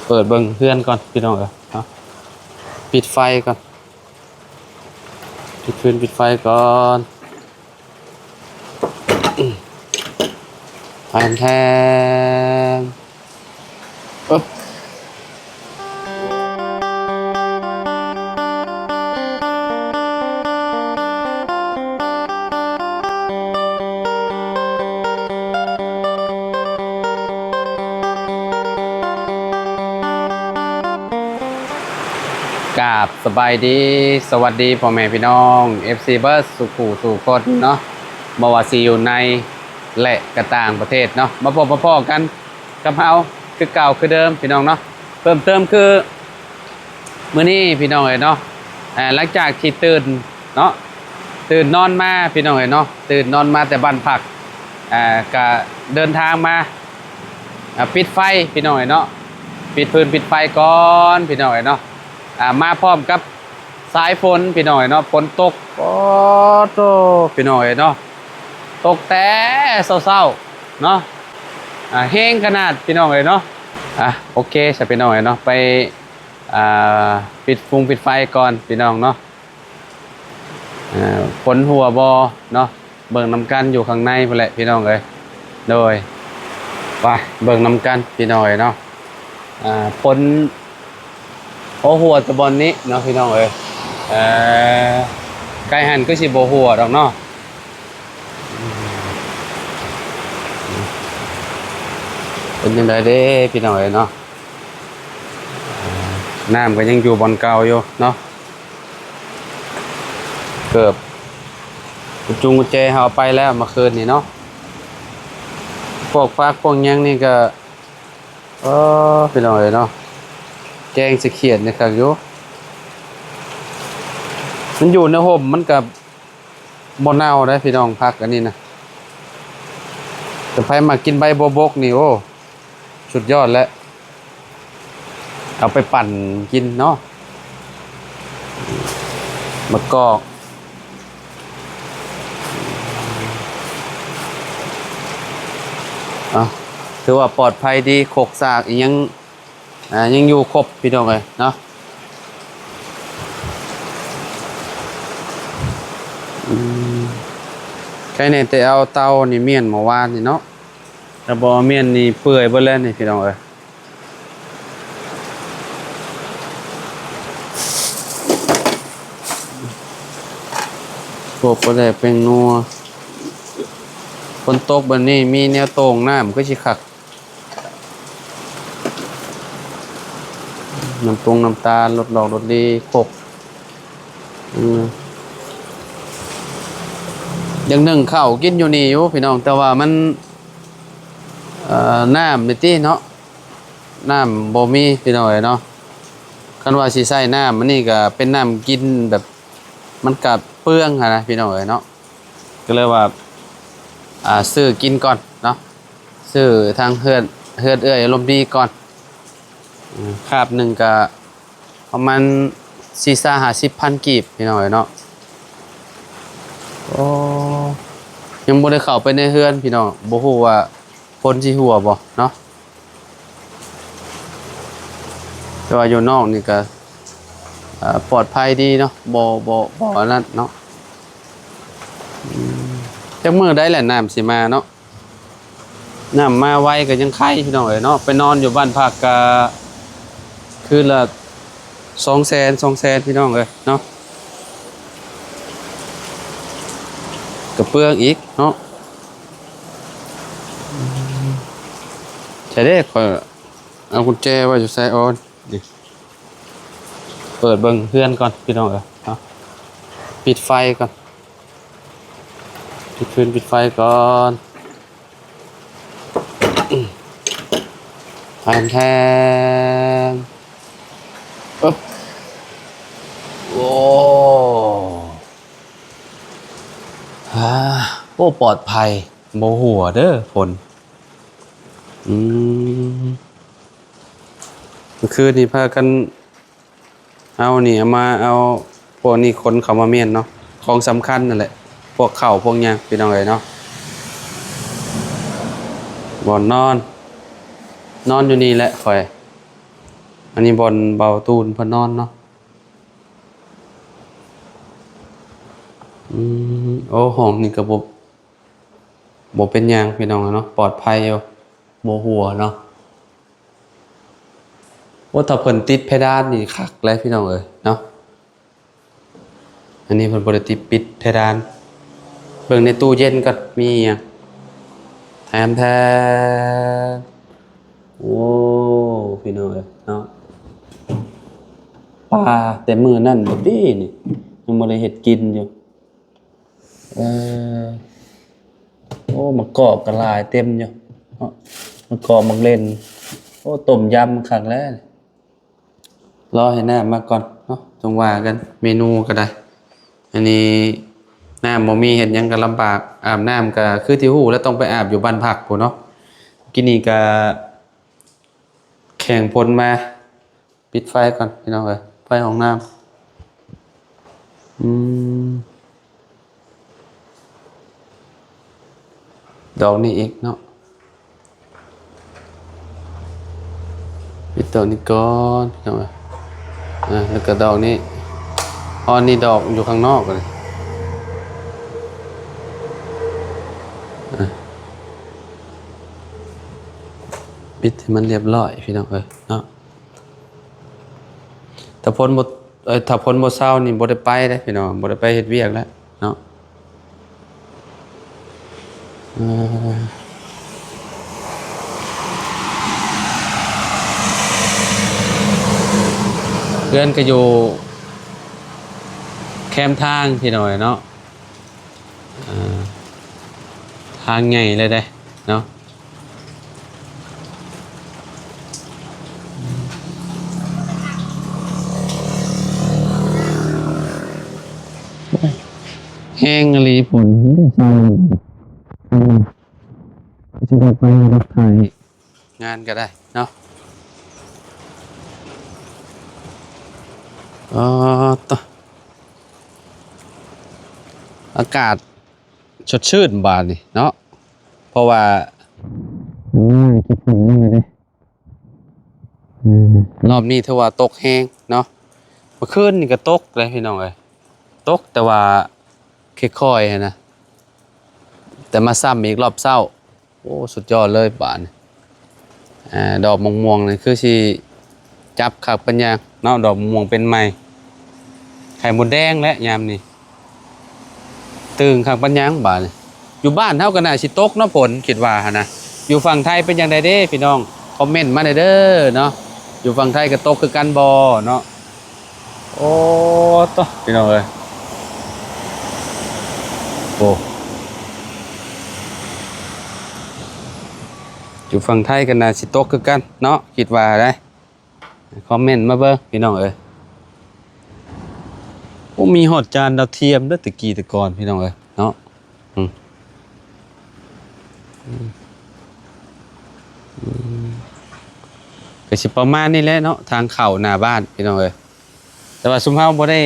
ເປີດເບິ່ງເຮືອນກ່ອນພີ່ນ້ອງເອີຍເນາະ ປິດໄຟກ່ອນ ປິດຟືນປິດໄຟກ່ອນ ແທນແທນ ປຶບ ກາບສະບາຍດີ ສະຫວັດດີພໍ່ແມ່ພີ່ນ້ອງ ເອັຟຊີ ເບິດສູ່ຜູ້ສູ່ຄົນເນາະ ບໍ່ວ່າຊິຢູ່ໃນ ແລະ ກະຕ່າງປະເທດເນາະ ມາພົບມາພໍ້ກັນກັບເຮົາຄືເກົ່າຄືເດີມພີ່ນ້ອງເນາະ ເພີ່ມເຕີມຄື ມື້ນີ້ພີ່ນ້ອງເອີຍເນາະ ເອີ ຫຼັງຈາກທີ່ຕື່ນເນາະ ຕື່ນນອນມາພີ່ນ້ອງເອີຍເນາະ ຕື່ນນອນມາແຕ່ບ້ານພັກ ເອີ ກະເດີນທາງມາ ເອີ ປິດໄຟພີ່ນ້ອງເອີຍເນາະ ປິດຟືນປິດໄຟກ່ອນພີ່ນ້ອງເອີຍເນາະ ເອີ ມາພ້ອມກັບສາຍຝົນພີ່ນ້ອງເອີຍເນາະ ຝົນຕົກ ໂອ້ໂຕ ພີ່ນ້ອງເອີຍເນາະ ຕົກແຕ່ເຊົ້າໆເນາະ ເອີ ແຮງຂະໜາດພີ່ນ້ອງເອີຍເນາະ ອ່ະ ໂອເຄຊະພີ່ນ້ອງເອີຍເນາະ ໄປ ອ່າ ປິດຟຸງປິດໄຟກ່ອນພີ່ນ້ອງເນາະ ເອີ ຝົນຮົ່ວບໍ່ເນາະ ເບິ່ງນຳກັນຢູ່ຂ້າງໃນພຸ້ນແຫຼະພີ່ນ້ອງເອີຍ ໂດຍ ໄປເບິ່ງນຳກັນພີ່ນ້ອງເອີຍເນາະ ອ່າ ຝົນ ໂອ້ ຮົ່ວແຕ່ບ່ອນນີ້ເນາະພີ່ນ້ອງເອີຍ ເອີ ໄກຫັ້ນຄືຊິບໍ່ຮົ່ວດອກເນາະ ເປັນຈັ່ງໃດເດ້ພີ່ນ້ອງເອີຍເນາະ ນ້ຳກໍຍັງຢູ່ບ່ອນເກົ່າຢູ່ເນາະ ເກີບກຸດຈຸງກຸດແຈເຮົາເອົາໄປແລ້ວເມື່ອຄືນນີ້ເນາະ ພວກຜັກພວກຫຍັງນີ້ກໍ ເອີ ພີ່ນ້ອງເອີຍເນາະ ແກງຊິຂຽດນີ້ຄັກຢູ່ ມັນຢູ່ໃນຮົ່ມມັນກໍບໍ່ເນົ່າເດ້ພີ່ນ້ອງ ຜັກອັນນີ້ນະ ແຕ່ໃຜມັກກິນໃບບົວບົກນີ້ ໂອ້ ສຸດຍອດແຫຼະ ເອົາໄປປັ່ນກິນເນາະ ໝາກກອກ ເອົາ ຖືວ່າປອດໄພດີ ຄົກສາກອີ່ຫຍັງ ອ່າ ຍັງຢູ່ຄົບພີ່ນ້ອງເອີຍເນາະ ອືມ ໃຄແນ່ແຕ່ເອົາເຕົານີ້ມ້ຽນເມື່ອວານນີ້ເນາະ ຖ້າບໍ່ມ້ຽນນີ້ເປື່ອຍເບິດແລ້ວນີ້ພີ່ນ້ອງເອີຍ ພວກປາແດກແປ້ງນົວ ຝົນຕົກແບບນີ້ມີແນວໂຕ່ງນ້ຳຄືຊິຄັກ ນ້ຳປຸງນ້ຳຕານ ລົດຫຼອກລົດລີ ຄົກ ອືມ ຢາກໜຶ້ງເຂົ້າກິນຢູ່ນີ້ຢູ່ພີ່ນ້ອງ ແຕ່ວ່າມັນ ເອີ ນ້ຳນີ້ຕິເນາະ ນ້ຳບໍ່ມີພີ່ນ້ອງເອີຍເນາະ ຄັນວ່າຊິໃຊ້ນ້ຳອັນນີ້ກໍເປັນນ້ຳກິນແບບ ມັນກະເປືອງຫັ້ນນະພີ່ນ້ອງເອີຍເນາະ ກໍເລີຍວ່າ ອ່າ ຊື້ກິນກ່ອນເນາະ ຊື້ທາງເຮືອນ ເຮືອນເອື້ອຍອາລົມດີກ່ອນ ອາ ຄາບໜຶ່ງກະປະມານສີ່ສິບຫ້າສິບພັນກີບພີ່ນ້ອງເອີຍເນາະ ໂອ້ ຍັງບໍ່ໄດ້ເຂົ້າໄປໃນເຮືອນພີ່ນ້ອງ ບໍ່ຮູ້ວ່າຝົນຊິຮົ່ວບໍ່ເນາະ. ແຕ່ວ່າຢູ່ນອກນີ້ກະ ເອີ ປອດໄພດີເນາະ ບໍ່ ບໍ່ ບໍ່ອັນນັ້ນເນາະ ອືມ ຈັກມື້ໃດແຫຼະນ້ຳຊິມາເນາະ ນ້ຳມາໄວກໍຍັງໄຄພີ່ນ້ອງເອີຍເນາະ ໄປນອນຢູ່ບ້ານພັກກະຄືນລະສອງແສນ ສອງແສນພີ່ນ້ອງເອີຍເນາະ ກະເປືອງອີກເນາະ ອືມ ໃສເດ້ ຂ້ອຍ ເອົາກຸນແຈໄວ້ຢູ່ໃສ? ອໍ ນີ້ ເປີດເບິ່ງເຮືອນກ່ອນພີ່ນ້ອງເອີຍເນາະ ປິດໄຟກ່ອນ ປິດຟືນປິດໄຟກ່ອນ ແທນໆ ປຶບ ໂອ້ ອາ ໂອ້ ປອດໄພ ບໍ່ຮົ່ວເດີຝົນ ອືມ ມື້ຄືນນີ້ພາກັນ ເຮົານີ້ເອົາມາ ເອົາພວກນີ້ຂົນເຂົ້າມາມ້ຽນເນາະ ຂອງສຳຄັນນັ້ນແຫຼະ ພວກເຂົ້າພວກຫຍັງພີ່ນ້ອງເອີຍເນາະ ບ່ອນນອນ ນອນຢູ່ນີ້ແຫຼະຂ້ອຍ ອັນນີ້ບ່ອນເບົາຕູນເພິ່ນນອນເນາະ. ອືມ ໂອ້ ຫ້ອງນີ້ກໍບໍ່ ບໍ່ເປັນຫຍັງພີ່ນ້ອງເນາະ ປອດໄພຢູ່ ບໍ່ຮົ່ວເນາະ. ໂອ້ ຖ້າເພິ່ນຕິດເພດານນີ້ຄັກເລີຍພີ່ນ້ອງເອີຍເນາະ. ອັນນີ້ເພິ່ນບໍ່ໄດ້ຕິດ ປິດເພດານ. ເບິ່ງໃນຕູ້ເຢັນກ່ອນ ມີຫຍັງ. ແທມແທມ. ໂອ້ ພີ່ນ້ອງເອີຍເນາະ ປາແຕ່ມື້ນັ້ນບໍ່ຕິນີ້ ຍັງບໍ່ໄດ້ເຮັດກິນຢູ່. ເອີ ໂອ້ ໝາກກອກກໍຫຼາຍເຕັມຢູ່ເນາະ ໝາກກອກ ໝາກເລັ່ນ. ໂອ້ ຕົ້ມຢຳຄັກແລ້ວ. ລໍໃຫ້ນ້ຳມາກ່ອນເນາະ ຈັ່ງວ່າກັນເມນູກໍໄດ້. ອັນນີ້ນ້ຳບໍ່ມີ ເຮັດຫຍັງກໍລຳບາກ. ອາບນ້ຳກໍຄືທີ່ຮູ້ແລ້ວ ຕ້ອງໄປອາບຢູ່ບ້ານພັກພຸ້ນເນາະ. ກີ້ນີ້ກໍແຂ່ງຝົນມາ. ປິດໄຟກ່ອນພີ່ນ້ອງເອີຍ ໄຟຫ້ອງນ້ຳ. ອືມ ດອກນີ້ອີກເນາະ ປິດດອກນີ້ກ່ອນພີ່ນ້ອງເອີຍ. ອ່າ ແລ້ວກໍດອກນີ້ ອອນນີ້ດອກຢູ່ຂ້າງນອກເລີຍ. ອ່າ ປິດໃຫ້ມັນລຽບລ້ອຍພີ່ນ້ອງເອີຍເນາະ. ຖ້າຝົນບໍ່ ເອີ ຖ້າຝົນບໍ່ເຊົານີ້ບໍ່ໄດ້ໄປເດ້ພີ່ນ້ອງ ບໍ່ໄດ້ໄປເຮັດວຽກແລ້ວເນາະ. ເອີ ເຮືອນກໍຢູ່ແຄມທາງພີ່ນ້ອງເນາະ. ເອີ ທາງໃຫຍ່ເລີຍເດ້ເນາະ. ແຮງອີ່ຫຼີ ຝົນເດ້ເຊົາ ຊິໄດ້ໄປຮັບຖ່າຍງານກໍໄດ້ເນາະ. ອໍ ຕະ ອາກາດ ສົດຊື່ນບາດນີ້ເນາະ ເພາະວ່າ ອືມ ລອບນີ້ຖືວ່າຕົກແຮງເນາະ. ເມື່ອຄືນນີ້ກໍຕົກເດ້ພີ່ນ້ອງເອີຍ ຕົກແຕ່ວ່າຄ່ອຍໆຫັ້ນນະ ແຕ່ມາຊ້ຳອີກລອບເຊົ້າ. ໂອ້ ສຸດຍອດເລີຍບາດນີ້. ອ່າ ດອກໝາກມ່ວງນີ້ຄືຊິຈັບຄັກປານຫຍັງເນາະ ດອກໝາກມ່ວງເປັນໃໝ່ ໄຂ່ມົດແດງແຫຼະຍາມນີ້ ຕຶງຄັກປານຫຍັງບາດນີ້. ຢູ່ບ້ານເຮົາກໍໜ້າຊິຕົກເນາະຝົນ ຄິດວ່າຫັ້ນນະ. ຢູ່ຝັ່ງໄທເປັນຈັ່ງໃດເດ້ພີ່ນ້ອງ ຄອມເມັນມາແດ່ເດີເນາະ ຢູ່ຝັ່ງໄທກໍຕົກຄືກັນບໍ່ເນາະ. ໂອ້ ໂຕ ພີ່ນ້ອງເອີຍ ໂອ້ ຢູ່ຝັ່ງໄທກໍໜ້າຊິຕົກຄືກັນເນາະ ຄິດວ່າໄດ໋. ຄອມເມັນມາເບິ່ງພີ່ນ້ອງເອີຍ. ໂອ້ ມີຮອດຈານດາວທຽມເດີ ແຕ່ກີ້ແຕ່ກ່ອນພີ່ນ້ອງເອີຍເນາະ. ອືມ ອືມ ອືມ ກໍຊິປະມານນີ້ແຫຼະເນາະ ທາງເຂົ້າໜ້າບ້ານພີ່ນ້ອງເອີຍ. ແຕ່ວ່າຊຸມເຮົາບໍ່ໄດ້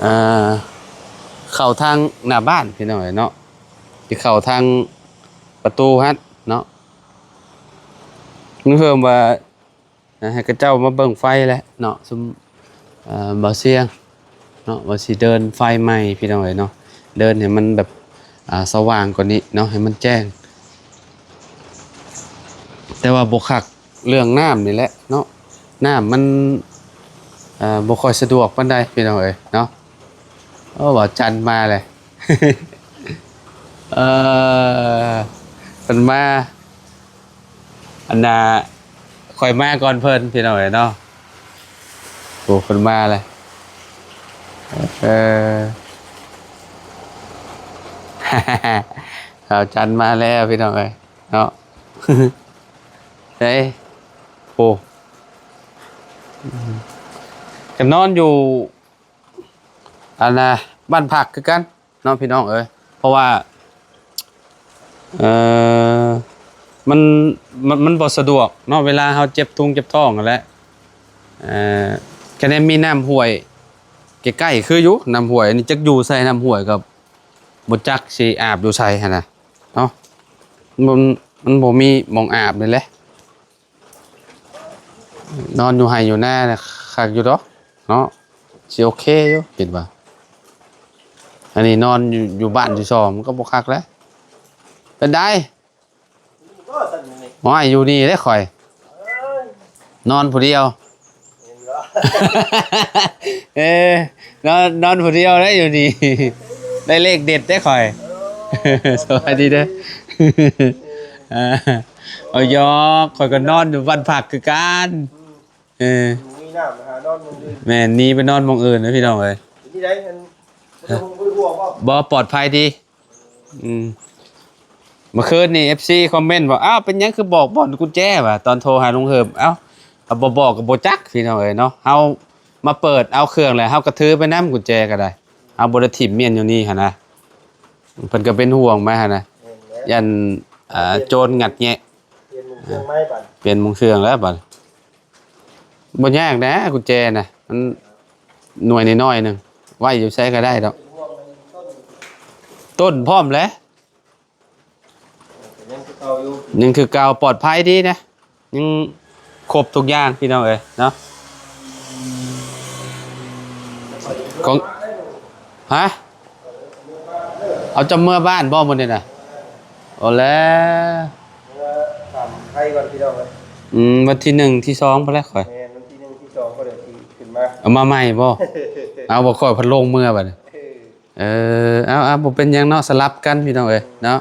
ເອີ ເຂົ້າທາງໜ້າບ້ານພີ່ນ້ອງເອີຍເນາະ ຊິເຂົ້າທາງປະຕູຫັ້ນເນາະ. ເພິ່ນວ່າ ໃຫ້ເຂົາເຈົ້າມາເບິ່ງໄຟແຫຼະເນາະ ຊຸມ ເອີ ບ່າວຊຽງເນາະ ວ່າຊິເດີນໄຟໃໝ່ພີ່ນ້ອງເອີຍເນາະ ເດີນໃຫ້ມັນແບບ ອ່າ ສະຫວ່າງກວ່ານີ້ເນາະ ໃຫ້ມັນແຈ້ງ. ແຕ່ວ່າບໍ່ຄັກເລື່ອງນ້ຳນີ້ແຫຼະເນາະ ນ້ຳມັນ ເອີ ບໍ່ຄ່ອຍສະດວກປານໃດພີ່ນ້ອງເອີຍເນາະ. ໂອ້ ບ່າວຈັນມາແຫຼະ ເອີ ເພິ່ນມາ ອັນນ່າ ຂ້ອຍມາກ່ອນເພິ່ນພີ່ນ້ອງເອີຍເນາະ. ໂອ້ ເພິ່ນມາແລ້ວ ເອີ ບ່າວຈັນມາແລ້ວພີ່ນ້ອງເອີຍເນາະ. ເອີ ໂອ້ ກໍນອນຢູ່ ອັນນ່າ ບ້ານພັກຄືກັນເນາະພີ່ນ້ອງເອີຍ ເພາະວ່າ ເອີ ມັນ ມັນ ມັນບໍ່ສະດວກເນາະ ເວລາເຮົາເຈັບທຸງເຈັບທ້ອງຫັ້ນແຫຼະ. ເອີ ຄັນແມ່ນມີນ້ຳຫ້ວຍໃກ້ໆ ຄືຢູ່ ນ້ຳຫ້ວຍ ອັນນີ້ຈັກຢູ່ໃສ ນ້ຳຫ້ວຍກໍບໍ່ຈັກຊິອາບຢູ່ໃສຫັ້ນນະເນາະ ມັນ ມັນບໍ່ມີໝ່ອງອາບນີ້ແຫຼະ. ນອນຢູ່ໄຮ່ຢູ່ນານະຄັກຢູ່ດອກເນາະ ຊິໂອເຄຢູ່ ຄິດວ່າ. ອັນນີ້ນອນຢູ່ ຢູ່ບ້ານຢູ່ຊ່ອງ ມັນກໍບໍ່ຄັກແຫຼະ. ເປັນໃດ? ໂອ້ຍ ຢູ່ນີ້ເດ້ຂ້ອຍ ນອນຜູ້ດຽວ. ເອີ ນອນ ນອນຜູ້ດຽວໄດ້ຢູ່ນີ້ ໄດ້ເລກເດັດໄດ້ຂ້ອຍ. ສະບາຍດີເດີ. ເອີ ເອົາຫຍອກ ຂ້ອຍກໍນອນຢູ່ບ້ານພັກຄືກັນ. ເອີ ມີນ້ຳຫານອນໝ່ອງອື່ນ. ແມ່ນ ໜີໄປນອນໝ່ອງອື່ນນະພີ່ນ້ອງເອີຍ. ເປັນຈັ່ງໃດ ອັນ ບໍ່ ປອດໄພດີ. ອືມ ເມື່ອຄືນນີ້ ເອັຟຊີ ຄອມເມັນບອກ ອ້າວ ເປັນຫຍັງຄືບອກບ່ອນກຸນແຈວະ ຕອນໂທຫາລຸງເຮີບ. ເອົ້າ ເຮົາບໍ່ບອກກໍບໍ່ຈັກພີ່ນ້ອງເອີຍເນາະ. ເຮົາມາເປີດເອົາເຄື່ອງແລ້ວ ເຮົາກໍຖືໄປນຳ ກຸນແຈກໍໄດ້ ເຮົາບໍ່ໄດ້ຖິ້ມມ້ຽນຢູ່ນີ້ຫັ້ນນະ. ເພິ່ນກໍເປັນຫ່ວງມາຫັ້ນນະ ຢ້ານ ອ່າ ໂຈນງັດແງະ. ປ່ຽນໝູ່ເຄື່ອງໃໝ່ບາດ ປ່ຽນໝູ່ເຄື່ອງແລ້ວບາດ. ບໍ່ຍາກນະ ກຸນແຈນະ ມັນໜ່ວຍນ້ອຍໆໜຶ່ງ ໄວ້ຢູ່ໃສກໍໄດ້ດອກ. ຕົ້ນພ້ອມແຫຼະ ຍັງຄືເກົ່າຢູ່ ຍັງຄືເກົ່າ ປອດໄພດີນະ ຍັງຄົບທຸກຢ່າງພີ່ນ້ອງເອີຍເນາະ. ຂອງ ຮະ? ເອົາເຈົ້າເມືອບ້ານບໍ່ມື້ນີ້ນະ? ໂອ້ແລະ ເມືອຕາມໄທກ່ອນພີ່ນ້ອງເອີຍ. ອືມ ວັນທີໜຶ່ງທີສອງພຸ້ນແຫຼະຂ້ອຍ. ແມ່ນ ວັນທີໜຶ່ງທີສອງກໍໄດ້ຊິຂຶ້ນມາ. ເອົາມາໃໝ່ບໍ່? ເອົາບໍ່ ຂ້ອຍພັດລົງເມືອບັດນີ້. ເອີ ເອີ ເອົາໆ ບໍ່ເປັນຫຍັງເນາະ ສະຫຼັບກັນພີ່ນ້ອງເອີຍເນາະ.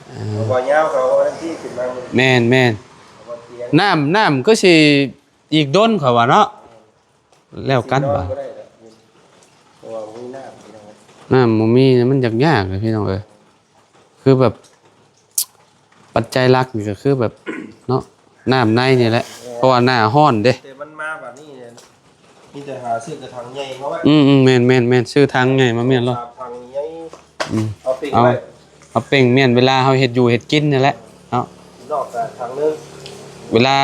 ເອີ ເອົາບໍ່ຍາວ ເຂົາເອົາອັນທີ່ຂຶ້ນມາມື້ ແມ່ນໆ. ເອົາບໍ່ຕຽງ ນ້ຳ ນ້ຳຄືຊິອີກດົນຂ້ອຍວ່າເນາະ. ແລ້ວກັນວ່າ ນອນບໍ່ໄດ້ແລ້ວ ເພາະວ່າບໍ່ມີນ້ຳພີ່ນ້ອງເອີຍ. ນ້ຳບໍ່ມີ ມັນຍາກໆເລີຍພີ່ນ້ອງເອີຍ. ຄືແບບ ປັດໄຈຫຼັກນີ້ກໍຄືແບບເນາະ ນ້ຳໃນນີ້ແຫຼະ ເພາະວ່າໜ້າຮ້ອນເດ້. ແຕ່ມັນມາບາດນີ້ນີ້ ມີແຕ່ຫາຊື້ກະຖັງໃຫຍ່ມາໄວ້. ອືມໆ ແມ່ນໆໆ ຊື້ຖັງໃຫຍ່ມາມ້ຽນໂລດ ສາມຖັງໃຫຍ່. ອືມ ເອົາເປັງ ເອົາ ໄວ້ ເອົາເປັງມ້ຽນ ເວລາເຮົາເຮັດຢູ່ເຮັດກິນນີ້ແຫຼະເນາະ. ນອກຈາກຖັງໜຶ່ງ ເວລາ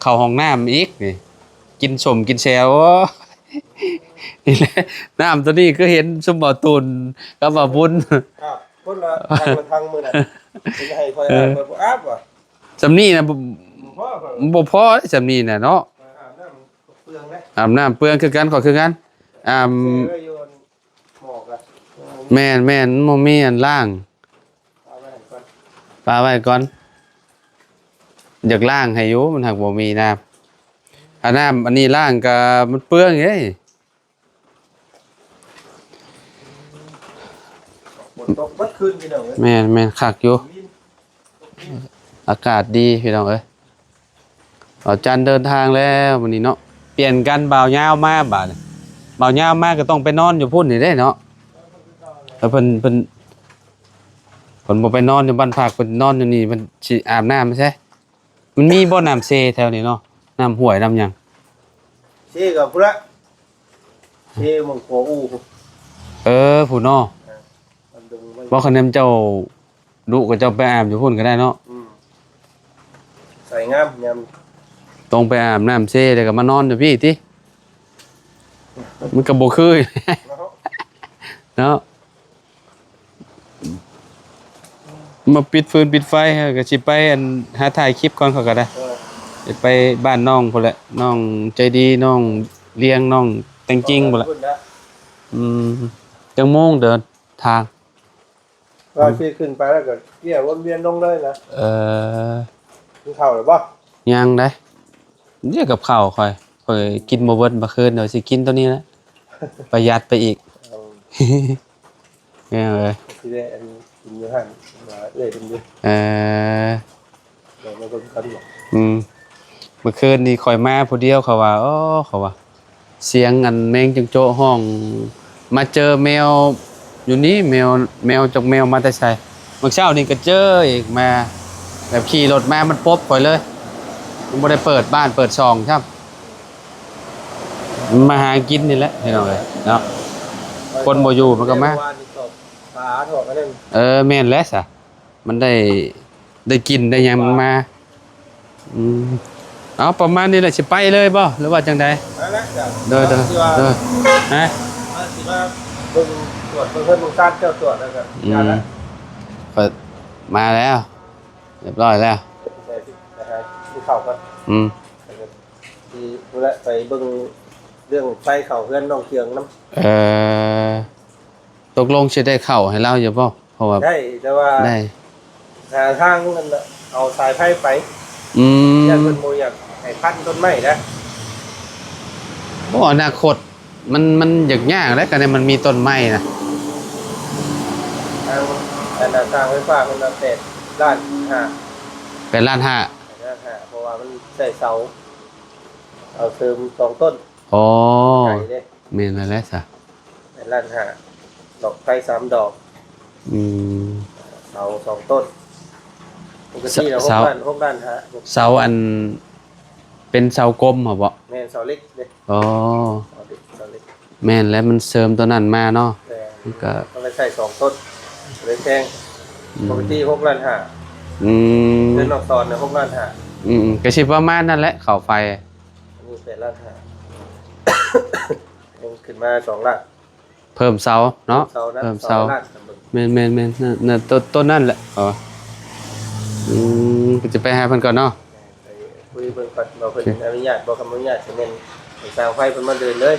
ເຂົ້າຫ້ອງນ້ຳອີກນີ້ ກິນສົ້ມກິນແຈ່ວ ໂອ້ຍ ນີ້ແຫຼະ ນ້ຳໂຕນີ້ຄືເຫັນຊຸມເບົາຕູນກັບເບົາບຸນ ອາບຄົນລະຖັງລະຖັງມື້ນັ້ນ ເພິ່ນໃຫ້ຂ້ອຍອາບ ເອີ ຂ້ອຍບໍ່ອາບວ່າ. ສ່ຳນີ້ນະ ບໍ່ ບໍ່ພໍ ບໍ່ພໍເດ້ ສ່ຳນີ້ນະເນາະ. ອາບນ້ຳເປືອງເດ້ ອາບນ້ຳເປືອງຄືກັນ ຂ້ອຍຄືກັນ ອາບ ແຊ່ໄວ້ຢູ່ໝໍ້ກະ ແມ່ນໆ ມັນບໍ່ມີອັນລ້າງ ປະໄວ້ຫັ້ນກ່ອນ ປະໄວ້ກ່ອນ. ຢາກລ້າງໃຫ້ຢູ່ ມັນຫາກບໍ່ມີນ້ຳ ຖ້ານ້ຳອັນນີ້ລ້າງກະມັນເປືອງເດ້. ຝົນຕົກເບິດຄືນພີ່ນ້ອງເອີຍ. ແມ່ນໆ ຄັກຢູ່ ອາກາດດີພີ່ນ້ອງເອີຍ. ບ່າວຈັນເດີນທາງແລ້ວມື້ນີ້ເນາະ ປ່ຽນກັນ ບ່າວຍາວມາບາດນີ້ ບ່າວຍາວມາກໍຕ້ອງໄປນອນຢູ່ພຸ້ນນີ້ເດ້ເນາະ. ແລ້ວເພິ່ນ ເພິ່ນ ເພິ່ນບໍ່ໄປນອນຢູ່ບ້ານພັກ ເພິ່ນນອນຢູ່ນີ້ ເພິ່ນຊິອາບນ້ຳໃສ? ມັນມີບໍ່ນ້ຳເຊແຖວນີ້ເນາະ ນ້ຳຫ້ວຍນ້ຳຫຍັງ? ເຊກໍພຸ້ນລະ ເຊໝ່ອງຂົວອູ ເອີ ພຸ້ນເນາະ. ເອີ ບ້ານດົງ ບໍ່ ຄັນແມ່ນເຈົ້າດຸກໍເຈົ້າໄປອາບຢູ່ພຸ້ນກໍໄດ້ເນາະ. ອືມ ໃສງາມຍາມ ຕ້ອງໄປອາບນ້ຳເຊ ແລ້ວກໍມານອນຢູ່ພີ້ຕິ ມັນກໍບໍ່ຄື ເນາະ ເນາະ. ມາປິດຟືນປິດໄຟ ເຮົາກໍຊິໄປ ອັນ ຫາຖ່າຍຄລິບກ່ອນ ເຂົາກໍໄດ້ ເອີ ຊິໄປບ້ານນ້ອງພຸ້ນແຫຼະ ນ້ອງໃຈດີ ນ້ອງລ້ຽງ ນ້ອງແຕ່ງຈິງພຸ້ນແຫຼະ. ເອີ ພຸ້ນນະ ອືມ ຈັກໂມງເດີນທາງ? ວ່າຊິຂຶ້ນໄປແລ້ວກໍເກຍວົນວຽນລົງເລີຍນະ. ເອີ ກິນເຂົ້າແລ້ວບໍ່? ຍັງໃດ໋ ດຽວກັບເຂົ້າຂ້ອຍ ຂ້ອຍກິນບໍ່ເບິດເມື່ອຄືນ ດຽວຊິກິນໂຕນີ້ແຫຼະ ປະຢັດໄປອີກ. ເອີ ແມ່ນເອີຍ ຊິໄດ້ອັນກິນຢູ່ຫັ້ນ ວ່າເອື້ອຍເພິ່ນຢູ່. ເອີ ດຽວມາເບິ່ງກັນເນາະ. ອືມ ເມື່ອຄືນນີ້ຂ້ອຍມາຜູ້ດຽວ ເຂົາວ່າ ໂອ້ ເຂົາວ່າ ສຽງອັນແມງຈິງໂຈ້ຮ້ອງ ມາເຈີແມວຢູ່ນີ້ ແມວ ແມວ ຈັກແມວມາແຕ່ໃສ. ມື້ເຊົ້ານີ້ກໍເຈີອີກ ມາແບບຂີ່ລົດມາ ມັນປົບຂ້ອຍເລີຍ ມັນບໍ່ໄດ້ເປີດບ້ານເປີດຊ່ອງຊ້ຳ ມັນມາຫາກິນນີ້ແຫຼະ ພີ່ນ້ອງເອີຍເນາະ. ຄົນບໍ່ຢູ່ມັນກໍມາ. ເອີ ແມ່ນແຫຼະສະ ມັນໄດ້ ໄດ້ກິນໄດ້ຫຍັງມັນມາ. ອືມ ເອົາ ປະມານນີ້ແຫຼະ ຊິໄປເລີຍບໍ່ ຫຼືວ່າຈັ່ງໃດ? ໂດຍ ໂດຍ ໂດຍ ຮະ ວ່າຊິມາເບິ່ງ ຕວດເບິ່ງເຮືອນເບິ່ງຊານ ເຈົ້າຕວດແລ້ວກໍ ອືມ ມາແລ້ວ ຮຽບຮ້ອຍແລ້ວ ໄປ ໄປຫາກິນເຂົ້າກ່ອນ. ອືມ ແລະ ໄປເບິ່ງເລື່ອງໄຟເຂົ້າເຮືອນນ້ອງເຈືອງນຳ. ເອີ ຕົກລົງຊິໄດ້ເຂົ້າໃຫ້ລາວຢູ່ບໍ່? ເພາະວ່າ ໄດ້ ແຕ່ວ່າ ໄດ້ ຫາທາງອັນເອົາສາຍໄຟໄປ. ອືມ ຢ້ານເພິ່ນບໍ່ຢາກໃຫ້ພັນຕົ້ນໄມ້ນະ. ໂອ້ ອະນາຄົດ ມັນ ມັນຢາກຍາກແຫຼະ ຄັນມັນມີຕົ້ນໄມ້ນະ. ທາງ ອັນນັ້ນ ທາງໄຟຟ້າເພິ່ນວ່າແປດລ້ານຫ້າ. ແປດລ້ານຫ້າ? ແປດລ້ານຫ້າ ເພາະວ່າມັນໃຊ້ເສົາ ເອົາເສີມສອງຕົ້ນ. ອໍ ໄກເດ້. ແມ່ນແລ້ວແຫຼະຊະ ແປດລ້ານຫ້າ ດອກໄຟສາມດອກ. ອືມ ເສົາສອງຕົ້ນ. ປົກກະຕິແລ້ວ ເສົາ ຫົກລ້ານ ຫົກລ້ານຫ້າ. ເສົາອັນເປັນເສົາກົມຫັ້ນບໍ? ແມ່ນ ເສົາເຫຼັກເດ້. ອໍ ເສົາເຫຼັກ ເສົາເຫຼັກ. ແມ່ນແລ້ວ ມັນເສີມຕົວນັ້ນມາເນາະ. ແມ່ນ ມັນກໍ ກໍເລີຍໃຊ້ສອງຕົ້ນ ເລີຍແພງ. ອືມ ປົກກະຕິຫົກລ້ານຫ້າ. ອືມ ເງິນອອກຕອນນະຫົກລ້ານຫ້າ. ອືມ ກໍຊິປະມານນັ້ນແຫຼະ ເຂົ້າໄຟ. ອັນນີ້ແປດລ້ານຫ້າ ຍັງຂຶ້ນມາສອງລ້ານ. ເພີ່ມເສົາເນາະ ເພີ່ມເສົານະ. ເພີ່ມເສົາ ສອງລ້ານ. ແມ່ນໆໆ ນັ້ນ ນັ້ນ ໂຕ ໂຕນັ້ນແຫຼະ. ອໍ ອືມ ກໍຈະໄປຫາເພິ່ນກ່ອນເນາະ. ໄປຄຸຍເບິ່ງກ່ອນວ່າເພິ່ນ ໂອເຄ ອະນຸຍາດບໍ່. ຄັນບໍ່ອະນຸຍາດ ກໍແມ່ນໃຫ້ຊ່າງໄຟເພິ່ນມາເດີນເລີຍ.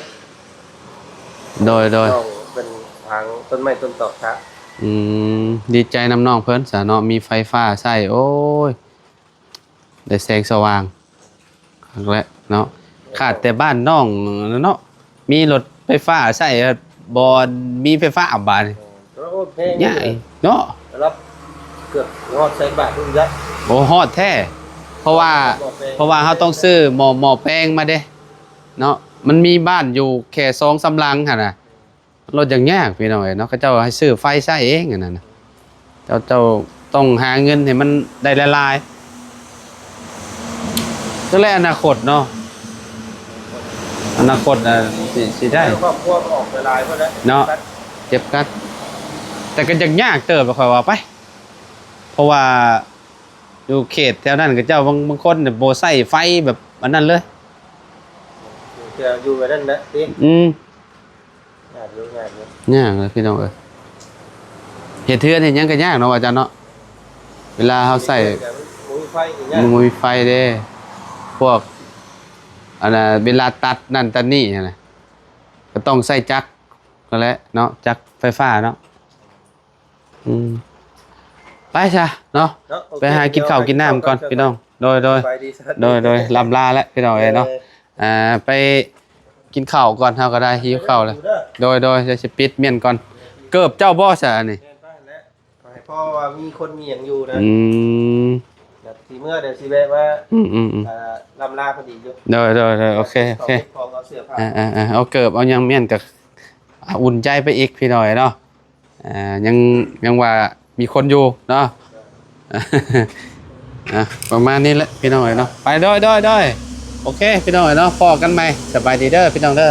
ໂດຍໆ ນ້ອງເພິ່ນຖາງຕົ້ນໄມ້ຕົ້ນຕອກທາ. ອືມ ດີໃຈນຳນ້ອງເພິ່ນຊະເນາະ ມີໄຟຟ້າໃຊ້. ໂອ້ຍ ໄດ້ແສງສະຫວ່າງຄັກແຫຼະເນາະ. ຂາດແຕ່ບ້ານນ້ອງເນາະ ມີລົດໄຟຟ້າໃຊ້ ບໍ່ມີໄຟຟ້າບາດນີ້. ໂອ້ ແພງ ຍາກເນາະ. ລະເກືອບຮອດແສນບາດພຸ້ນ. ໂອ້ ຮອດແທ້ ເພາະວ່າ ໝໍ້ແປງ ເພາະວ່າເຮົາຕ້ອງຊື້ໝໍ້ ໝໍ້ແປງມາເດ້ເນາະ. ມັນມີບ້ານຢູ່ແຄ່ສອງສາມຫຼັງຫັ້ນນະ. ລົດຍາກໆ ພີ່ນ້ອງເອີຍເນາະ ເຂົາເຈົ້າໃຫ້ຊື້ໄຟໃຊ້ເອງອັນນັ້ນນະ. ເຈົ້າ ເຈົ້າຕ້ອງຫາເງິນໃຫ້ມັນໄດ້ຫຼາຍໆ ຈັ່ງໃດອະນາຄົດເນາະ. ອະນາຄົດ ອາ ຊິ ຊິໄດ້ ຄອບຄົວກໍອອກໄປຫຼາຍພຸ້ນແຫຼະເນາະ. ເຈັບກັດ ແຕ່ກໍຍັງຍາກເຕີບ ຂ້ອຍວ່າໄປ ເພາະວ່າຢູ່ເຂດແຖວນັ້ນ ເຂົາເຈົ້າບາງ ບາງຄົນບໍ່ໃຊ້ໄຟແບບອັນນັ້ນເລີຍ. ແຕ່ຢູ່ແບບນັ້ນແຫຼະຕິ. ອືມ ຍາກຢູ່ ຍາກຢູ່ ຍາກເລີຍພີ່ນ້ອງເອີຍ. ເຮັດເຮືອນເຮັດຫຍັງກໍຍາກເນາະອາຈານເນາະ. ເວລາເຮົາໃຊ້ ເຮັດເຮືອນກໍບໍ່ມີໄຟກໍຍາກ ມັນບໍ່ມີໄຟເດ້. ພວກອັນນ່າ ເວລາຕັດນັ້ນຕັດນີ້ຫັ້ນນະ ກໍຕ້ອງໃຊ້ຈັກນັ້ນແຫຼະເນາະ ຈັກໄຟຟ້າເນາະ. ອືມ ໄປຊະເນາະ ເນາະ. ໂອເຄ ໄປຫາກິນເຂົ້າກິນນ້ຳກ່ອນ ພີ່ນ້ອງ. ໂດຍໆ ສະບາຍດີ ໂດຍໆ ລຳລາແຫຼະພີ່ນ້ອງເອີຍເນາະ. ເອີ ອ່າ ໄປກິນເຂົ້າກ່ອນ ເຮົາກໍໄດ້ຫິວເຂົ້າແລ້ວ. ໂດຍໆ ດຽວຊິປິດມ້ຽນກ່ອນ. ເກີບເຈົ້າບໍ່ຊະອັນນີ້? ແມ່ນ ໄປແລ້ວ ໃຫ້ພໍວ່າມີຄົນມີຫຍັງຢູ່ນະ. ອືມ ດຽວຊິເມືອ ດຽວຊິແວະມາ ອືມໆໆ ອ່າ ລຳລາພໍດີຢູ່. ໂດຍໆໆ ໂອເຄ ໂອເຄ ຂອງເກັບຂອງ ເອົາເສື້ອຜ້າ ອ່າໆໆ ເອົາເກີບເອົາຫຍັງມ້ຽນກໍ ອ່າ ອຸ່ນໃຈໄປອີກ ພີ່ນ້ອງເນາະ. ອ່າ ຍັງ ຍັງວ່າມີຄົນຢູ່ເນາະ. ອ່າ ປະມານນີ້ແຫຼະ ພີ່ນ້ອງເອີຍເນາະ. ໄປ ໂດຍໆໆ ໂອເຄ ພີ່ນ້ອງເອີຍເນາະ ພໍ້ກັນໃໝ່. ສະບາຍດີເດີ ພີ່ນ້ອງເດີ.